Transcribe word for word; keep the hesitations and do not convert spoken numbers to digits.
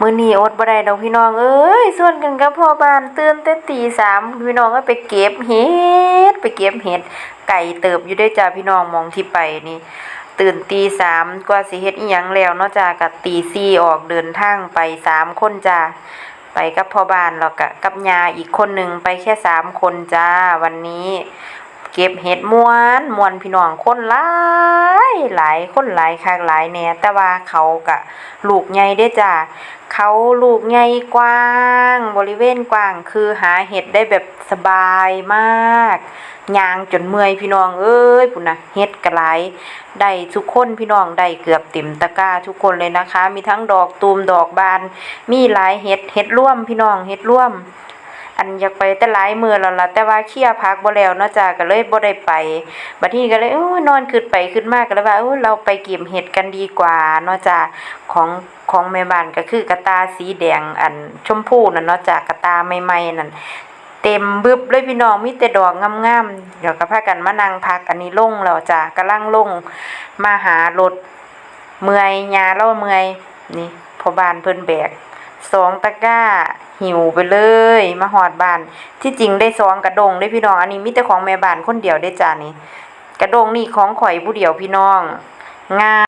มื้อนี้อดบ่ได้ดอกพี่น้องเอ้ย ชวนกันกับพ่อบ้านตื่นแต่ตีสาม พี่น้องเอ้ย ไปเก็บเห็ด ไปเก็บเห็ด ไกลเติบอยู่เด้อจ้าพี่น้อง หม่องที่ไปนี่ ตื่นตีสาม กว่าสิเฮ็ดอิหยังแล้วเนาะจ้า ก็ตีสี่ออกเดินทางไปสามคนจ้า ไปกับพ่อบ้าน แล้วก็กับย่าอีกคนหนึ่ง ไปแค่สามคนจ้า วันนี้ เก็บเห็ดม่วนม่วนพี่น้อง คนหลายหลาย คนหลายคักหลายแน่ แต่ว่าเขาก็ลูกใหญ่เด้อจ้า เขาลูกใหญ่กว้าง บริเวณกว้าง คือหาเห็ดได้แบบสบายมาก ย่างจนเมื่อยพี่น้องเอ้ย พุ้นนะ เห็ดก็หลาย ได้ทุกคนพี่น้อง ได้เกือบเต็มตะกร้าทุกคนเลยนะคะ มีทั้งดอกตูม ดอกบาน มีหลายเห็ด เห็ดร่วมพี่น้อง เห็ดร่วม อันอยากไปแต่หลายมื้อแล้วล่ะ แต่ว่าเคลียร์ผักบ่แล้วเนาะจ้า ก็เลยบ่ได้ไป บัดนี้ก็เลย โอ้ย นอนคิดไปคิดมา ก็เลยว่า โอ้ย เราไปเก็บเห็ดกันดีกว่าเนาะจ้า ของ ของแม่บ้านก็คือกระต่าสีแดง อันชมพูนั่นเนาะจ้า กระต่าใหม่ๆนั่น เต็มบึบเลยพี่น้อง มีแต่ดอกงามๆ เดี๋ยวก็พากันมานั่งพัก อันนี้ลงแล้วจ้า กำลังลงมาหารถ เมื่อย ย่าลาวเมื่อย นี่ พ่อบ้านเพิ่นแบกสองตะกร้า หิ้วไปเลย มาฮอดบ้าน ที่จริงได้สองกระด้งเด้พี่น้อง อันนี้มีแต่ของแม่บ้านคนเดียวเด้จ้านี่ กระด้งนี่ของข้อยผู้เดียวพี่น้อง งาม